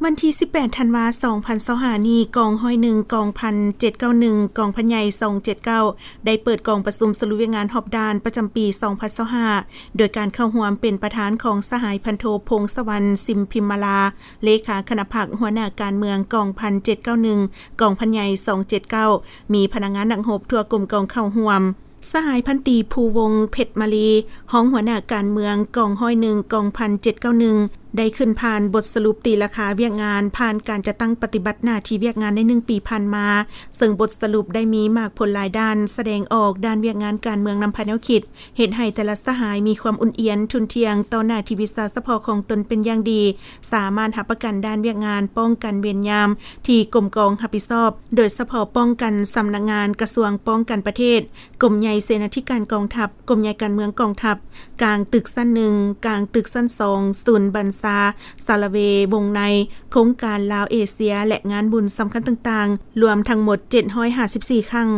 ວັນທີສິບແປດ ທັນວາ ສອງພັນຊາວຫ້ານີ້, ກອງຮ້ອຍໜຶ່ງ ກອງພັນເຈັດເກົ້າໜຶ່ງ ກອງພັນໃຫຍ່ສອງເຈັດເກົ້າ ໄດ້ເປີດກອງປະຊຸມສະຫຼຸບວຽກງານຮອບດ້ານປະຈຳປີສອງພັນຊາວຫ້າ ໂດຍການເຂົ້າຮ່ວມເປັນປະທານຂອງສະຫາຍພັນໂທ ພົງສະຫວັນ ສິມພິມມາລາ ເລຂາຄະນະພັກ, ຫົວໜ້າການເມືອງກອງພັນເຈັດເກົ້າໜຶ່ງ ກອງພັນໃຫຍ່ສອງເຈັດເກົ້າ ມີພະນັກງານນັກຮົບທົ່ວກົມກອງເຂົ້າຮ່ວມ. ສະຫາຍພັນຕີ ພູວົງ ເພັດມາລີ ຮອງຫົວໜ້າການເມືອງກອງຮ້ອຍໜຶ່ງ ກອງພັນເຈັດເກົ້າໜຶ່ງ ໄດ້ຂຶ້ນຜ່ານບົດສະຫຼຸບຕີລາຄາວຽກງານ ຜ່ານການຈັດຕັ້ງປະຕິບັດໜ້າທີ່ວຽກງານໃນໜຶ່ງປີຜ່ານມາ, ເຊິ່ງບົດສະຫຼຸບໄດ້ມີໝາກຜົນຫຼາຍດ້ານ, ສະແດງອອກດ້ານວຽກງານການເມືອງນຳພາແນວຄິດ, ເຮັດໃຫ້ແຕ່ລະສະຫາຍມີຄວາມອຸ່ນອຽນ, ທຸ່ນທ່ຽງຕໍ່ໜ້າທີ່ວິຊາສະເພາະຂອງຕົນເປັນຢ່າງດີ, ສາມາດຮັບປະກັນດ້ານວຽກງານປ້ອງກັນເວນຍາມທີ່ກົມກອງຮັບຜິດຊອບ, ໂດຍສະເພາະປ້ອງກັນສຳນັກງານກະຊວງປ້ອງກັນປະເທດ, ກົມໃຫຍ່ເສນາທິການກອງທັບ, ກົມໃຫຍ່ການເມືອງກອງທັບ, ກາງຕຶກຊັ້ນໜຶ່ງ, ກາງຕຶກຊັ້ນສອງ, ສູນບັນຊາ, ສາລະເວ, ວົງໃນ, ໂຄງການລາວເອເຊຍ ແລະ ງານບຸນສຳຄັນຕ່າງໆ, ລວມທັງໝົດເຈັດຮ້ອຍຫ້າສິບສີ່ຄັ້ງ.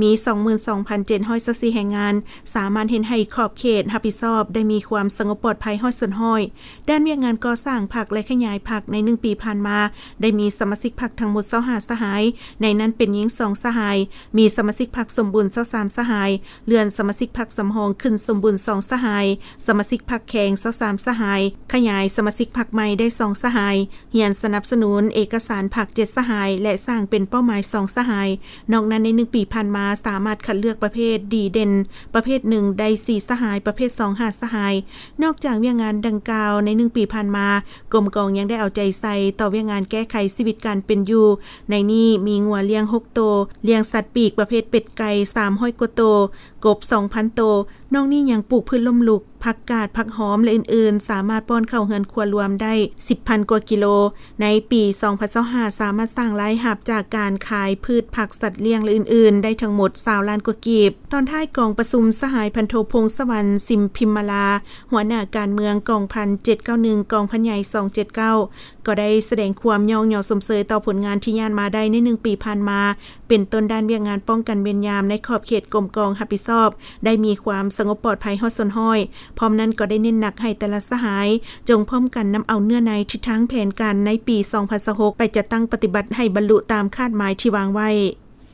ມີສອງໝື່ນສອງພັນເຈັດຮ້ອຍຊາວສີ່ແຮງງານ ສາມາດເຮັດໃຫ້ຂອບເຂດຮັບຜິດຊອບໄດ້ມີຄວາມສະຫງົບປອດໄພຮ້ອຍສ່ວນຮ້ອຍ. ດ້ານວຽກງານກໍ່ສ້າງພັກ ແລະ ຂະຫຍາຍພັກໃນໜຶ່ງປີຜ່ານມາ ໄດ້ມີສະມາຊິກພັກທັງໝົດຊາວຫ້າສະຫາຍ, ໃນນັ້ນເປັນຍິງສອງສະຫາຍ, ມີສະມາຊິກພັກສົມບູນຊາວສາມສະຫາຍ, ເລື່ອນສະມາຊິກພັກສຳຮອງຂຶ້ນສົມບູນສອງສະຫາຍ, ສະມາຊິກພັກແຂງຊາວສາມສະຫາຍ, ຂະຫຍາຍສະມາຊິກພັກໃໝ່ໄດ້ສອງສະຫາຍ, ຮຽນສະໜັບສະໜູນເອກະສານພັກເຈັດສະຫາຍ ແລະ ສ້າງເປັນເປົ້າໝາຍສອງສະຫາຍ. ນອກນັ້ນໃນໜຶ່ງປີຜ່ານມາ ສາມາດຄັດເລືອກປະເພດດີເດັ່ນປະເພດໜຶ່ງໄດ້ສີ່ສະຫາຍ, ປະເພດສອງຫ້າສະຫາຍ. ນອກຈາກວຽກງານດັ່ງກ່າວໃນໜຶ່ງປີຜ່ານມາ, ກົມກອງຍັງໄດ້ເອົາໃຈໃສ່ຕໍ່ວຽກງານແກ້ໄຂຊີວິດການເປັນຢູ່. ໃນນີ້ມີງົວລ້ຽງຫົກໂຕ, ລ້ຽງສັດປີກປະເພດເປັດໄກ່ສາມຮ້ອຍກວ່າໂຕ, ກົບສອງພັນໂຕ. ນອກນີ້ຍັງປູກພືດລົ້ມລຸກ, ຜັກກາດ, ຜັກຫອມ ແລະ ອື່ນໆ, ສາມາດປ້ອນເຂົ້າເຮືອນຄົວລວມໄດ້ສິບພັນກວ່າກິໂລ. ໃນປີສອງພັນຊາວຫ້າ ສາມາດສ້າງລາຍຮັບຈາກການຂາຍພືດຜັກ, ສັດລ້ຽງ ແລະ ອື່ນໆ ໄດ້ທັງໝົດຊາວລ້ານກວ່າກີບ. ຕອນທ້າຍກອງປະຊຸມ, ສະຫາຍພັນໂທ ພົງສະຫວັນ ສິມພິມມາລາ, ຫົວໜ້າການເມືອງກອງພັນເຈັດເກົ້າໜຶ່ງ ກອງພັນໃຫຍ່ສອງເຈັດເກົ້າ ກໍໄດ້ສະແດງຄວາມຍ້ອງຍໍຊົມເຊີຍຕໍ່ຜົນງານທີ່ຍາດມາໄດ້ໃນໜຶ່ງປີຜ່ານມາ, ເປັນຕົ້ນດ້ານວຽກງານປ້ອງກັນເວນຍາມໃນຂອບເຂດກົມກອງຮັບຜິດຊອບ ໄດ້ມີຄວາມສະຫງົບປອດໄພຮ້ອຍສ່ວນຮ້ອຍ. ພ້ອມນັ້ນກໍໄດ້ເນັ້ນໜັກໃຫ້ແຕ່ລະສະຫາຍ ຈົ່ງພ້ອມກັນນຳເອົາເນື້ອໃນທິດທາງແຜນການໃນປີສອງພັນຊາວຫົກ ໄປຈັດຕັ້ງປະຕິບັດໃຫ້ບັນລຸຕາມຄາດໝາຍທີ່ວາງໄວ້.